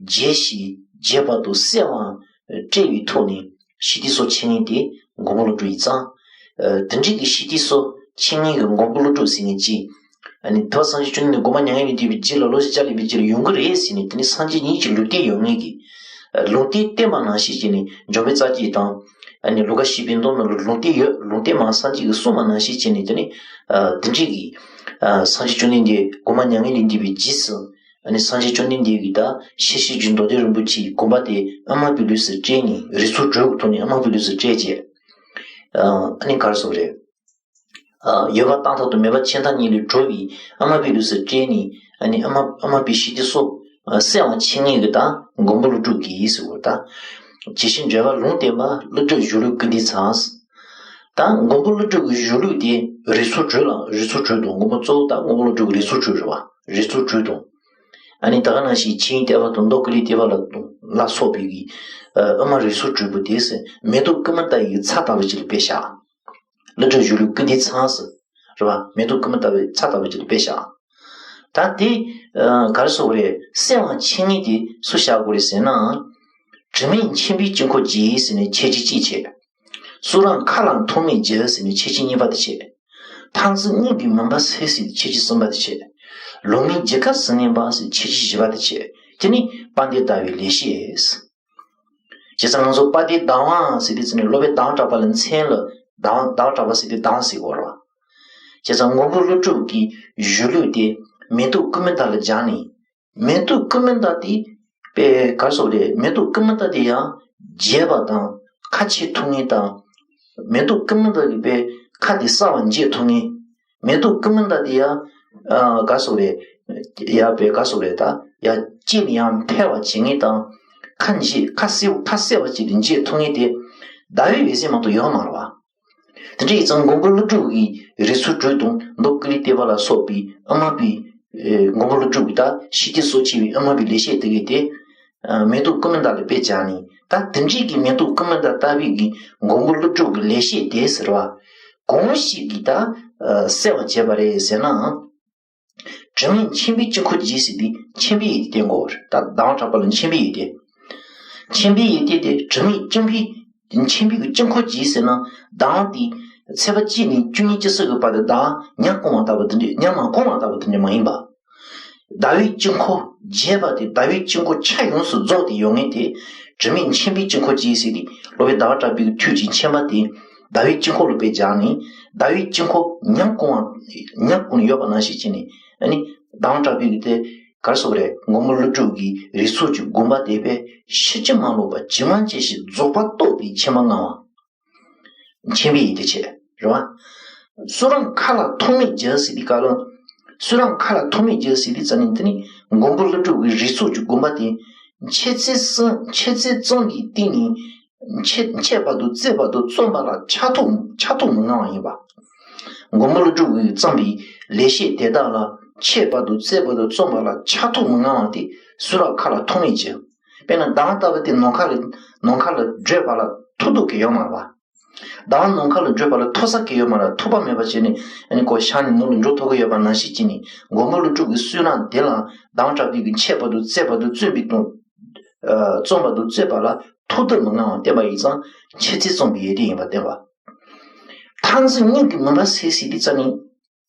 རྒྱས་ཤིང་རྒྱས་པ་དང་གསལ་བའང་སྤྲས་པའི་ཐོག་ནས་ཤེས་སྟེང་སོ་འཆད་ངེས་དེ་མགོན་པོ་ཀླུ་སྒྲུབ་ཡིན་ཙང་། ཨ་དེ་འདྲའི་གི་ཤེས་སྟེང་སོ་འཆད་ངེས་ཀྱི་མགོན་པོ་ཀླུ་སྒྲུབ་ཟེར་མཁན་ཅིག་ཨ་ནི་ཐོག་སངས་རྒྱས་བཅོམ་ལྡན་འདས་དགོངས་པ་མྱ་ངན་ལས་འདས་པའི་རྗེས་ལ་ལོ་བརྒྱ་ལས་པའི་རྗེས་ལ་ཡོང་གི་རེད་ཟེར་ནས་དེ་ནི་སངས་རྒྱས་ཉིད་ཀྱི་ལུང་བསྟན་ཡོད་ངེས་ཀྱི། ལུང་བསྟན་བསྟན་པ་ནང་བཞིན་བྱས་ནས་འཇམ་དཔལ་རྩ་རྒྱུད་དང་། ཨ་ནི་ལུ་ག་བཞི་པའི་མདོ་ནང་ལ་ལུང་བསྟན་ཡོད། ལུང་བསྟན་མ་སངས་རྒྱས་ཀྱིས་གསུངས་པ་ནང་བཞིན་བྱས་ནས་དེ་ནི། ཨ་དེ་འདྲའི་གི། ཨ་སངས་རྒྱས་བཅོམ་ལྡན་འདས་དགོངས་པ་མྱ་ངན་ལས་འདས་པའི་རྗེས་སུ། ཨ་ནི་སངས་རྒྱས་བཅོམ་ལྡན་འདས་ཀྱིས་ད་ཤེས་བྱེད་ཀྱི་མདོ་སྡེ་རིན་པོ་ཆེའི་དགོངས་པ་དེ་ཨ་མ་པའི་ལུས་སུ་སྤྲད་ནས་རིགས་ཚོགས་དྲུག་གི་ཐོག་ནས་ཨ་མ་པའི་ལུས་སུ་སྤྲད་རྗེས། ཨ་ནི་ག་རེ་ཟེར་དགོས་རེད། ཨ་ཡོད་པ་རྟག་མཐའ་དང་མེད་པ་ཆད་མཐའ་གཉིས་ལས་གྲོལ་བའི་ཨ་མ་པའི་ལུས་སུ་སྤྲད་ནས་ཨ་ནི་ཨ་མ་ཨ་མ་པའི་ཤེས་སྟེང་སོ་གསལ་བ་འཆད་ངེས་ཀྱི་ད་མགོན་པོ་ཀླུ་སྒྲུབ་ཀྱིས་ཟེར་བ་ད། ཇི་ཞིག་འབྲེལ་པ་ལུང་བསྟན་པ། ཀླུ་སྒྲུབ་བཞུགས་ལུགས་ཀུན་ལྡན་ཚང་། ད་མགོན་པོ་ཀླུ་སྒྲུབ་ཀྱི་བཞུགས་ལུགས་དེ་རིགས་ཚོགས་དྲུག་ལ་རིགས་ཚོགས་དྲུག་དང་མགོན་པོ་གཙོ་བོ་ད་མགོན་པོ་ཀླུ་སྒྲུབ་ཀྱི་རིགས་ཚོགས་དྲུག་རེད་བ། རིགས་ཚོགས་དྲུག་དང་། ཨ་ནི་ད་ག་ནང་བཞིན་ཆོས་དབྱིངས་བསྟོད་པ་དང་མདོ་ཀུན་ལས་བསྟོད་པ་ལ་ལ་སོགས་པའི་གི་ཨ་མ་རིགས་ཚོགས་དྲུག་པོ་དེ་མེ་ཏོག་ཀུ་མུ་ཏ་ཡི་ཚ་ལྟ་བུ་ཅིག་ལ་དཔེ་བཞག་ཀླུ་སྒྲུབ་བཞུགས་ལུགས་ཀུན་ལྡན་ཚང་ཟེར། རེད་བ། མེ་ཏོག་ཀུ་མུ་ཏ་བའི་ཚ་ལྟ་བུ་ཅིག་ལ་དཔེ་བཞག་ད་དེ་ཨ་ག་རེ་ཟེར་དགོས་རེད། གསལ་བ་འཆད་ངེས་དེ་སུ་བཞག་དགོས་རེད་ཟེར་ན། དྲི་མེད་མཁྱེན་པའི་དཀྱིལ་འཁོར་རྒྱས་ཟེར་ནས་ཁྱད་ཆོས་གཅིག་བྱས། སུ་རང་མཁའ་ལ་ཐོགས་མེད་རྒྱལ་ཟེར་ནས་ཁྱད་ཆོས་གཉིས་པ་དེ་བྱས། ཐང་རྩེ་སྙིང་གི་མུན་པ་སེལ་ཟེར་ནས་ཁྱད་ཆོས་གསུམ་པ་དེ་བྱས། ལོ་མའི་རྒྱུ་སྐར་ཟིལ་གནོན་པ་ཟེར་ཁྱད་ཆོས་བཞི་པ་དེ་བྱས། དེ་ནི་དཔལ་ལྡན་ཟླ་བའི་ལེགས་བཤད། བྱས་ཙང་ང་ཚོ་དཔལ་ལྡན་ཟླ་བ་ཟེར་དུས་ཙམ་ནས་སློབ་དཔོན་ཟླ་བ་གྲགས་པ་ལ་མཚན་ལ་ཟླ་བ་ཟླ་བ་གྲགས་པ་ཟེར་དུས་ཟླ་བ་ཟེར་གོ་ར། བྱས་ཙང་མགོན་པོ་ཀླུ་སྒྲུབ་ཀྱི་གཞུང་ལུགས་དེ་མེ་ཏོག་ཀུ་མུ་ད་ལ་སྦྱར་ནས། མེ་ཏོག་ཀུ་མུ་ད་དེ་དཔེ་ག་རེ་ཟེར་དགོས་རེད། མེ་ཏོག་ཀུ་མུ་ད་དེ་ཡང་རྒྱས་པ་དང་ཁ་ཕྱེ་ཐུབ་མཁན་དང་། མེ་ཏོག་ཀུ་མུ་ད་གི་དཔེ་ཁ་དེ་གསར་བ་འབྱེད་ཐུབ་མཁན། མེ་ཏོག་ཀུ་མུ་ད་དེ་ཡང་ཨ་ག་རེ་ཟེར་དགོས་རེད། ཡ་དཔེ་ག་རེ་ཟེར་དགོས་རེད། ད་ཡ་ལྕེ་ནས་ཡང་འཕེལ་བ་བྱེད་མཁན་དང་། ཁ་འབྱེད་ཁ་གསལ་ཁ་གསལ་བ་ཅིག་ཏུ་འབྱེད་ཐུབ་མཁན་དེ་ཟླ་བའི་འོད་ཟེར་མ་གཏོགས་ཡོད་མ་རེད་བ། དེ་འདྲ་ཡིན་ཙང་མགོན་པོ་ཀླུ་སྒྲུབ་ཀྱི་རིགས་ཚོགས་དྲུག་དང་མདོ་ཀུན་བཏུས་བསྟོད་པ་ལ་སོགས་པའི་དབུ་མ་པའི་ཨེ་མགོན་པོ་ཀླུ་སྒྲུབ་ཀྱི་ད་ཤེས་རྒྱུད་སོ་ཆེ་བའི་དབུ་མ་པའི་ལེགས་བཤད་དེ་གའི་དེ་ཨ་མེ་ཏོག་ཀུ་མུ་ད་ལ་དཔེ་སྦྱར་ནས། ད་དེ་འདྲའི་གི་མེ་ཏོག་ཀུ་མུ་ད་ལྟ་བུའི་གི་མགོན་པོ་ཀླུ་སྒྲུབ་ཀྱི་ལེགས་བཤད་དེ་ཟེར་བ་གང་ཞིག་གིས་ད་ཨ་གསལ་བར་བྱེད་པ་རེད་ཟེར་ན། དྲི་མེད་མཁྱེན་པའི་དཀྱིལ་འཁོར་རྒྱས་ཟེར་དུས་མཁྱེན་པའི་ཡོན་ཏན་བསྟན་གོ། ད་ཟླ་བ་གྲགས་པ་ལ་མཁྱེན་པའི་ཡོན་ཏན། མཁྱེན་པའི་ཡོན་ཏན་དེ་དྲི་མེད་མཁྱེན་པའི་མཁྱེན་པའི་དཀྱིལ་འཁོར་རྒྱས་ཟེར་ན་ཟླ་བ་དེ་ཚེས་པ་གཅིག་ནས་བཅུ་གཉིས་ཅི་སྲིད་ཀྱི་བར་དུ་ཟླ་བ་ཉ་གང་བ་ལྟ་བུ་དེ་འདྲ་ཉ་མ་གང་བ་ལྟ་བུ་དེ་འདྲ་མ་ཡིན་པ། ཟླ་བའི་དཀྱིལ་འཁོར་རྒྱས་པ་དེ་ཟླ་བའི་དཀྱིལ་འཁོར་ཆ་ཡོངས་སུ་རྫོགས་ཏེ་ཡོད་མཁན་དེ་དྲི་མེད་མཁྱེན་པའི་དཀྱིལ་འཁོར་རྒྱས་ཟེར་ཏེ་སློབ་དཔོན་ཟླ་བ་གྲགས་པའི་ཐུགས་ཀྱི་མཁྱེན་པ་དེ་ཟླ་བའི་དཀྱིལ་འཁོར་ལ་དཔེ་སྦྱར་ནས། ཟླ་བའི་དཀྱིལ་འཁོར་ཉ་གང་བ་ཉ་གང་ནས་ཡོད་པ་ནང་བཞིན་བྱས་ནས་ཨ་ནི་ཟླ་བ་གྲགས་པའི་གི་དེ་ག་རེ་ཟེར་དགོས་རེད། མགོན་པོ་ཀླུ་སྒྲུབ་ཀྱི་རིགས་ཚོགས་ཀྱི་དགོངས་པ་དེ་དཔེ་ཕྱིན་ཅི་མ་ལོག་པ་ཇི་མ་ཇི་བཞིན་རྫོགས་པ་རྟོགས་པའི་མཁྱེན་པ་མངའ་བ། མཁྱེན་པའི་ཡོན་ཏན་ཆེ་རེད་བ། སུ་རང་མཁའ་ལ་ཐོགས་མེད་རྒྱལ་ཟེར་དུས་སྐབས་ལ། སུ་རང་མཁའ་ལ་ཐོགས་མེད་རྒྱལ་ཟེར་དུས་ཙམ་ནས་དེ་ནི་མགོན་པོ་ཀླུ་སྒྲུབ་ཀྱི་རིགས་ཚོགས་ཀྱི་དགོངས་པ་དེ། མཆེད་རྩེ་གཙང་མཆེད་རྩེ་གཙང་གི་སྟེང་ནས་མཆེད་མཆེད་བར་དུ་རྩེ་བར་དུ་རྩོམ་པ་ལ་ཆགས་ཐོགས་ཆགས་ཐོགས་མི་མངའ་བ་ཡིན་པ། མགོན་པོ་ཀླུ་སྒྲུབ་ཀྱིས་བརྩམས་པའི་ལེགས་བཤད་དེ་དག་ལ་མཆེད་བར་དུ་རྩེ་བར་དུ་རྩོམ་པ་ལ་ཆགས་ཐོགས་མི་མངའ་བ་དེ་སུ་རང་མཁའ་ལ་ཐོགས་མེད་རྒྱལ། དཔེར་ན་ཟླ་བ་ལྟ་བུ་དེ་ནམ་མཁའ་ལ་ནམ་མཁའ་ལ་བགྲོད་པ་ལ་ཐོགས་རྡུགས་ཀྱི་ཡོད་མ་རེད་བ། ཟླ་བ་ནམ་མཁའ་ལ་བགྲོད་པ་ལ་ཐོགས་ས་གི་ཡོད་མ་རེད། ཐོགས་པ་མེད་པ་བྱས་ནས་ཨ་ནི་ཁོ་ཤར་ནས་ནུབ་ལ་འགྲོ་ཐུབ་ཀྱི་ཡོད་པ་ནང་བཞིན་བྱས་ནས་མགོན་པོ་ཀླུ་སྒྲུབ་ཀྱི་བསོད་ནམས་དེ་ལ་ཟླ་བ་གྲགས་པའི་གི་མཆེད་བར་དུ་རྩེ་བར་དུ་རྩོམ་པའི་དང་། ཨ་རྩོམ་པར་དུ་རྩོད་པ་ལ་ཐོགས་རྡུགས་མི་མངའ་བ་བསྟན་པ་ཡིན་ཙང་མཆེད་རྩེ་གཙང་པའི་ཡོན་ཏན་ཡིན་པ་བསྟན་པ། ཐང་རྩེ་སྙིང་གི་མུན་པ་སེལ་ཟེར་དུས་ཙམ་ནས།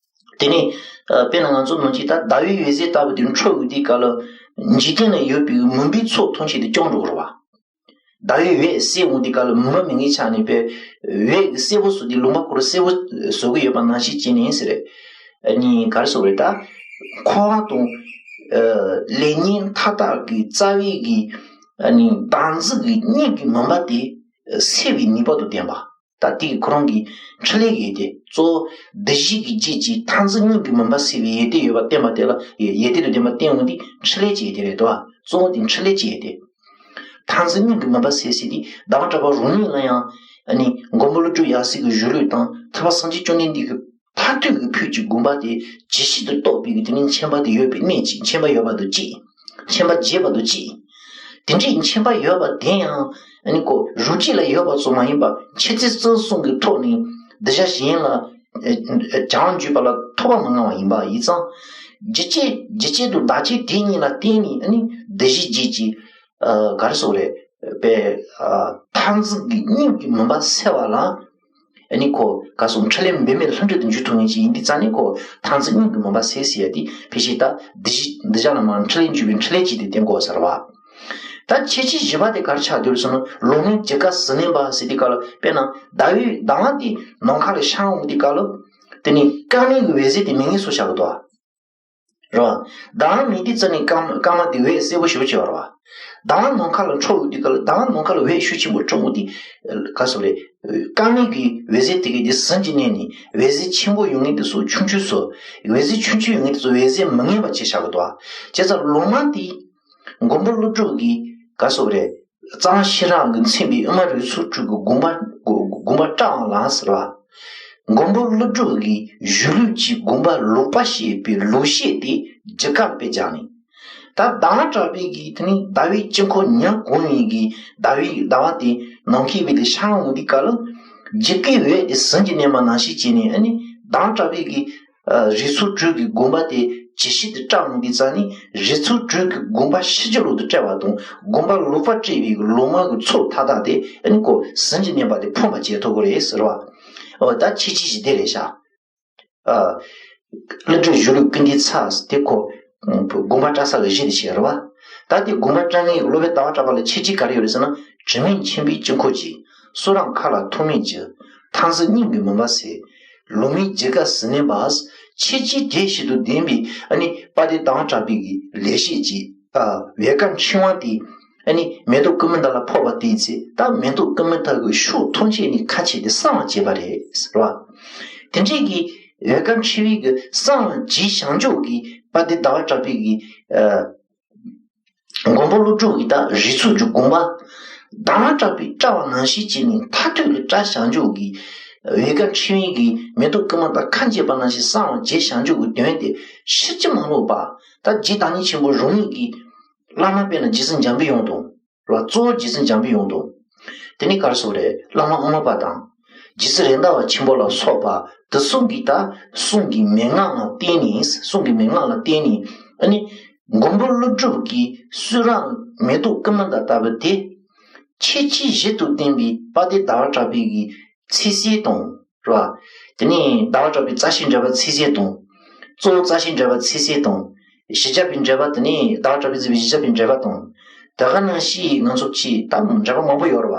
དེ་ནས་ཨ་དཔེར་ན་ང་ཚོ་ནང་གི་ད་ཟླ་བའི་འོད་ཟེར་ལྟ་བུ་དེ་འཕྲོ་ཡོང་དུས་སྐབས་ལ་འཇིག་རྟེན་ན་ཡོད་པའི་མུན་པའི་ཚོགས་ཐམས་ཅད་དེ་བྱང་འགྲོ་གི་རེད་བ། ཟླ་བའི་འོད་གསལ་འོང་དུས་སྐབས་ལ་མུན་པ་མེད་མཁན་ཆགས་ནས་པའི་འོད་ཀྱི་སེར་པོ་བཟོ་དུས་ལུང་པ་ཁོ་རང་སེར་པོ་བཟོ་གི་ཡོད་པ་ནང་བཞིན་བྱས་ནས་ཟེར། ཨ་ནི་ག་རེ་ཟེར་དགོས་རེད་ད། འཁོར་བ་དང་ལས་ཉོན་མཐའ་དག་གི་རྩ་བའི་གི་ཨ་ནི་བདག་འཛིན་གྱི་སྙིང་གི་མུན་པ་དེ་སེལ་བའི་ནུས་པ་དང་ལྡན་པ། ད་དེ་གི་ཁོ་རང་གི་འཕྲིན་ལས་ཀྱི་ཡོན་ཏན་གཙོ་བོ་འདུ་བྱེད་ཀྱི་རྒྱུད་ཀྱི་ཐང་རྩེ་སྙིང་གི་མུན་པ་སེལ་བའི་ཡོན་ཏན་ཡོད་པ་བསྟན་པ་དེ་ལ་ཡོན་ཏན་དང་ལྡན་པ་བསྟན་འོང་དེ་འཕྲིན་ལས་ཀྱི་ཡོན་ཏན་རེད་དོ། གཙོ་བོ་དེ་འཕྲིན་ལས་ཀྱི་ཡོན་ཏན། ཐང་རྩེ་སྙིང་གི་མུན་པ་སེལ་ཟེར་དུས་ཟླ་བ་གྲགས་པ་རང་ཉིད་ལ་ཡང་ཨ་ནི་མགོན་པོ་ཀླུ་སྒྲུབ་ཡབ་སྲས་ཀྱི་གཞུང་ལུགས་དང་ཐེག་པ་སངས་རྒྱས་བཅོམ་ལྡན་འདས་ཀྱི་མཐར་ཐུག་གི་ཕུད་ཀྱི་དགོངས་པ་དེ་ཇི་ཞིག་ཏུ་རྟོགས་པའི་གི་དེ་ནི་མཁྱེན་པ་དེ་ཡོད་པའི་གནད་ཅིག་མཁྱེན་པ་ཡོད་པ་དང་གཅིག་མཁྱེན་པ་རྒྱས་པ་དང་གཅིག་དེ་འདྲའི་མཁྱེན་པ་ཡོད་པ་དེ་ཡང་ཨ་ནི་ཁོ་རང་རྒྱུད་ལ་ཡོད་པ་ཙམ་མ་ཡིན་པར་མཆེད་རྩེ་གཙང་གསུམ་གྱི་ཐོག་ནས་གདུལ་བྱ་གཞན་ལ་ཨ་ཨ་བྱང་འཇུག་པ་ལ་ཐོགས་པ་མི་མངའ་བ་ཡིན་པ་ཡིན་ཙང་། རྒྱུད་སྐྱེ་རྒྱུད་སྐྱེ་དང་བདག་སྐྱེ་དེ་གཉིས་ལ་བརྟེན་ནས་ཨ་ནི་འདུ་བྱེད་རྒྱུད་ཀྱི་ཨ་ག་རེ་ཟེར་དགོས་རེད། པའི་ཨ་ཐང་རྩེ་གི་སྙིང་གི་མུན་པ་སེལ་བ་ལ་ཨ་ནི་ཁོ་ག་སོང་འཕྲིན་ལས་འབད་མེད་ལྷུན་གྲུབ་ཏུ་འཇུག་ཐུབ་མཁན་ཅིག་ཡིན་དུས་ཙང་ནས་ཁོ་ཐང་རྩེ་སྙིང་གི་མུན་པ་སེལ་ཟེར་ཡ་དེ་ཕལ་ཆེར་ད་འདི་ཞིག་འདི་ཅག་ལ་མར་འཕྲིན་ལས་འཇུག་པའི་འཕྲིན་ལས་ཅིག་དེ་བསྟན་དགོས་ས་རེད་བ། ད་ཁྱད་ཆོས་བཞི་པ་དེ་ག་རེ་ཆགས་བསྡད་རེད་ཟེར་ན་ལོ་མའི་རྒྱུ་སྐར་ཟིལ་གནོན་པ་ཟེར་དུས་སྐབས་ལ་དཔེར་ན་ཟླ་བའི་ཟླ་བ་དེ་ནམ་མཁའ་ལ་ཤར་འོང་དུས་སྐབས་ལ་དེ་ནི་སྐར་མའི་གི་འོད་ཟེར་དེ་མེད་མཁན་བཟོ་བཞག་གི་འདུག་བ། རེད་བ། ཟླ་བ་མེད་དུས་ཙམ་ནས་སྐར་མ་སྐར་མ་དེ་འོད་སེར་པོ་ཞེ་པོ་ཅིག་ཡོད་རེད་བ། ཟླ་བ་ནམ་མཁའ་ལ་འཕྲོ་ཡོང་དུས་སྐབས་ལ་ཟླ་བ་ནམ་མཁའ་ལ་འོད་ཤུགས་ཆེན་པོ་འཕྲོ་འོང་དུས། ག་སོ་རེད། སྐར་མའི་གི་འོད་ཟེར་དེ་གའི་དེ་ཟིན་གྱི་གནས་ནས་འོད་ཟེར་ཆེན་པོ་ཡོང་མཁན་དེ་ཚོ་ཆུང་ཆུང་བཟོ། འོད་ཟེར་ཆུང་ཆུང་ཡོང་མཁན་དེ་ཚོ་འོད་ཟེར་མི་ངན་པ་བྱས་བཞག་གི་འདུག་བ། བྱས་ཙང་ལོ་མ་དེ། མགོན་པོ་ཀླུ་སྒྲུབ་ཀྱི་ག་སོ་རེད། གཙང་ཤེས་རབ་ཀྱིས་མཚོན་པའི་དབུ་མ་རིགས་ཚོགས་དྲུག་གི་དགོངས་པ་དགོངས་པ་བཀྲམ་པ་ལ་ཟེར་བ། མགོན་པོ་ཀླུ་སྒྲུབ་ཀྱི་གཞུང་ལུགས་ཀྱི་དགོངས་པ་ལོག་པ་བཤད་པའི་ལོག་བཤད་དེ་རྒྱུ་སྐར་དཔེ་སྦྱར་ནས། ད་ཟླ་བ་གྲགས་པའི་གི་དེ་ནི་ཟླ་བའི་དཀྱིལ་འཁོར་ཉ་གང་བའི་གི་ཟླ་བའི་ཟླ་བ་དེ་ནམ་མཁའི་དབུས་དེ་ཤར་འོང་དུས་སྐབས་ལ། རྒྱུ་སྐར་འོད་དེ་ཟིན་གྱི་གནས་མ་ནང་བཞིན་བྱས་ནས་ཨ་ནི་ཟླ་བ་གྲགས་པའི་གི་རིགས་ཚོགས་དྲུག་གི་དགོངས་པ་དེ་ ཇི་ཞིག་ཏུ་བཀྲ་འོང་དུས་ཙང་ནི་རི་ཚོགས་དྲུག་གི་དགོན་པ་ཕྱི་རྒྱལ་ལུགས་དུ་བཀྲ་བ་དང་དགོན་པ་ལུགས་པ་བཀྲ་བའི་ལོ་མ་གི་ཚོགས་མཐའ་དག་དེ་ཨ་ནི་ཁོ་ཟིན་གྱི་མིན་པ་དེ་ཕོངས་པ་བྱེད་ཐུབ་ཀྱི་རེད་ཟེར་བ། འོ་ད་ཁྱེད་ཅི་ཞིག་དེ་རེད་ཤག་ཨ། ཀླུ་སྒྲུབ་བཞུགས་ལུགས་ཀུན་འདུས་ཚལ་དེ་ཁོ། དགོན་པ་བཀྲ་ས་གི་གཞི་དེ་བྱས་རེད་བ། ད་དེ་དགོན་པ་བཀྲ་མཁན་གྱི་སློབ་དཔོན་ཟླ་བ་གྲགས་པ་ལ་ཁྱད་ཆོས་ག་རེ་ཡོད་རེད་ཟེར་ན། དྲི་མེད་མཁྱེན་པའི་དཀྱིལ་འཁོར་གྱི། གསུང་རབ་མཁའ་ལ་ཐོགས་མེད་ཀྱི། ཐང་གཟིགས་སྙིང་གི་མུན་པ་སེལ། ལུང་མེད་འཇིགས་དཀའ་ཟིལ་གནོན་པ། ཁྱེད་ཀྱིས་དེ་བཞིན་དུ་ལྡན་པའི་ཨ་ནི་དཔལ་ལྡན་ཟླ་བ་གྲགས་པའི་གི་ལེགས་བཤད་ཀྱི། ཨ། འོད་དཀར་ཕྲེང་བ་དེ། ཨ་ནི་མེ་ཏོག་ཀུན་མིག་དག་ལ་ཕོག་པ་དེའི་ཚེ་ད་མེ་ཏོག་ཀུན་མིག་དག་གི་ཕྱོགས་ཐམས་ཅད་ནས་ཁ་ཕྱེ་སྟེ་བསང་བ་བྱས་པ་རེད་ཟེར་བ། དེ་འདྲའི་གི་འོད་དཀར་ཕྲེང་བའི་གི་བསང་བྱས་བྱང་ཆུབ་ཀྱི་དཔལ་ལྡན་ཟླ་བ་གྲགས་པའི་གི། ཨ། མགོན་པོ་ཀླུ་སྒྲུབ་ཀྱི་ད་རི་ཚོགས་ཀྱི་དགོན་པ། ཟླ་བ་གྲགས་པའི་བཀྲ་བ་ནང་བཞིན་བྱས་ནས་མཐར་ཐུག་ལ་བཀྲ་བྱང་ཆུབ་ཀྱི། འོད་དཀར་ཕྲེང་བའི་གི་མེ་ཏོག་ཀུན་མིག་དག་ཁ་འབྱེད་པ་ནང་བཞིན་བསང་བ་བྱས་བྱང་ཆུབ་ཀྱི་དོན་དེ་ཕྱིན་ཅི་མ་ལོག་པ། ད་རྗེ་བདག་ཉིད་ཆེན་པོ་རང་ཉིད་ཀྱི་བླ་མ་དཔེར་ན་རྗེ་བཙུན་འཇམ་པའི་དབྱངས་དང་། རེད་བ། གཙོ་བོ་རྗེ་བཙུན་འཇམ་པའི་དབྱངས་དང་། དེ་ནས་ག་རེ་ཟེར་དགོས་རེད། བླ་མ་ཨ་མ་པ་དང་། རྗེ་བཙུན་རེད་མདའ་བ་ཆེན་པོ་ལ་སོགས་པ་དེ་གསུམ་གྱིས་ད་གསུང་གི་མན་ངག་ལ་བརྟེན་ནས། གསུང་གི་མན་ངག་ལ་བརྟེན་ནས་ཨ་ནི་མགོན་པོ་ཀླུ་སྒྲུབ་ཀྱི་གསུང་རབ་མེ་ཏོག་ཀུན་མིག་དག་ལྟ་བུ་དེ། ཁྱད་ཆོས་བཞི་དང་ལྡན་པའི་དཔལ་ལྡན་ཟླ་བ་གྲགས་པའི་གི་ཚིག་གསལ་དང་། རེད་བ། དེ་ནས་ཟླ་བ་གྲགས་པའི་རྩ་ཤེའི་འགྲེལ་པ་ཚིག་གསལ་དང་། གཙོ་བོ་རྩ་ཤེའི་འགྲེལ་པ་ཚིག་གསལ་དང་། བཞི་བརྒྱ་པའི་འགྲེལ་པ་དེ་ནས་ཟླ་བ་གྲགས་པས་མཛད་པའི་བཞི་བརྒྱ་པའི་འགྲེལ་པ་དང་། དེ་ག་ནང་བཞིན་ང་ཚོ་ཕྱིའི་ད་འགྲེལ་པ་མང་པོ་ཡོད་རེད་བ།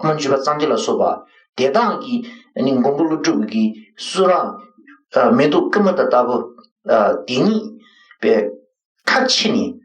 ཨ་མ་འཇུ་པ་གཙང་འགྱེད་ལ་སོགས་པ། དེ་དག་གིས་ནི་མགོན་པོ་ཀླུ་སྒྲུབ་ཀྱི་གསུང་རབ། ཨ། མེ་ཏོག་ཀུན་མིག་དག་ལྟ་བུ། ཨ། དེ་ཉིད་པའི་ཁ་ཕྱེ་ནས་